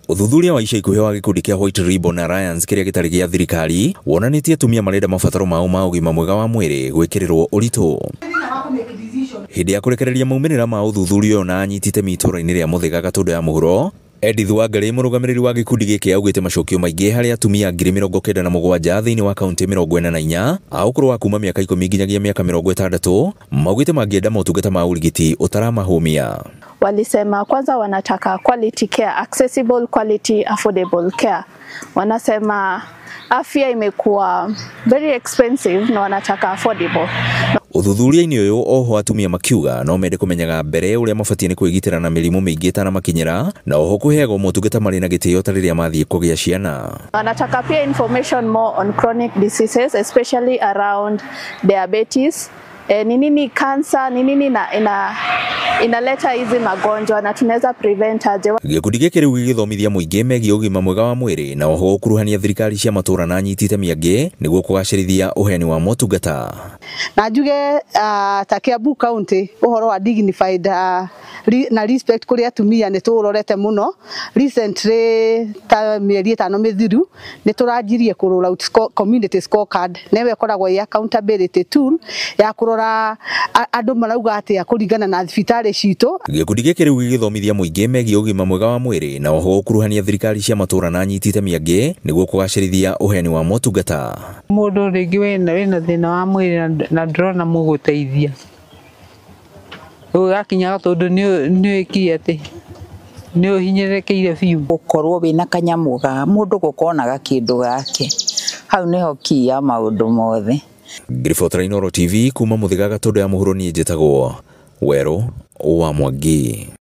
Ũthuthuria wa ica ikuhĩ wa gĩkundi kĩa White Ribbon Alliance kĩrĩa gĩtarĩ gĩa thirikari wonanĩtie atumia marenda mabataro mao ma ũgima mwega wa mwĩrĩ gwĩkĩrĩrwo ũritũ. Hĩndĩ ya kũrekereria maumĩrĩra ma ũthuthuria ũyũ na anyiti itemi itũũra-inĩ rĩa Mũthĩga Gatũndũ ya mũhuro, Edith Wangari mũrũgamĩrĩri wa gĩkundi gĩkĩ augĩte macokio maingĩ harĩ atumia 97,000 thĩinĩ wa kaunti 44 a ũkũrũ wa kuma mĩaka 10 nginyagia mĩaka 60 maugĩte mangĩenda motungata ma ũrigiti ũtaramahũmia. Walisema kwanza wanataka quality care, accessible quality affordable care. Wanasema afya imekuwa very expensive na wanataka affordable. Ũthuthuria-inĩ ũyũ oho atumia makiuga no mende kũmenyaga mbere ũrĩa mabatiĩ nĩ kwĩgitĩra na mĩrimũ mĩingĩ ĩtanamakinyĩra na oho kũheagwo motungata marĩ na gĩtĩo ta rĩrĩa mathiĩ kũgĩa ciana. Wanataka pia information more on chronic diseases, especially around diabetes. Ni nini cancer, ni nini inaleta hizi magonjwa na tunaweza prevent aje. Gĩkundi gĩkĩ rĩu gĩgĩthomithia mũingĩ megiĩ ũgima mwega wa mwĩrĩ na oho gũkuruhania thirikari cia matũũra na anyiti itemi angĩ nĩguo kũgacĩrithia ũheani wa motungata. Na njuge ta Kiambu County ũhoro wa dignified na respect kũrĩ atumia nĩ tũrorete mũno. Recently ta mĩeri 5 mĩthiru nĩ tũranjirie kũ roll out community scorecard, newe ĩkoragwo ĩ accountability tool ya kũrora andũ marauga atĩa kũringana na thibitarĩ citũ. Gĩkundi gĩkĩ rĩu gĩgĩthomithia mũingĩ megiĩ ũgima mwega wa mwĩrĩ na oho gũkuruhania thirikari cia matũũra na anyiti itemi angĩ nĩguo kũgacĩrithia ũheani wa motungata. Mũndũ rĩngĩ wĩna thĩna wa mwĩrĩ na ndĩrona mũgũteithia ũgakinyaga tondũ nĩ wĩkire atĩ nĩ ũhinyĩrĩrĩkĩire biũ. Gũkorwo wĩna kanyamũ ga mũndũ gũkonaga kĩndũ gake, hau nĩho key ya maũndũ mothe. Ngĩribotera Inooro TV kuma Mũthĩga Gatũndũ ya mũhuro, niĩ njĩtagwo Werũ wa Mwangi.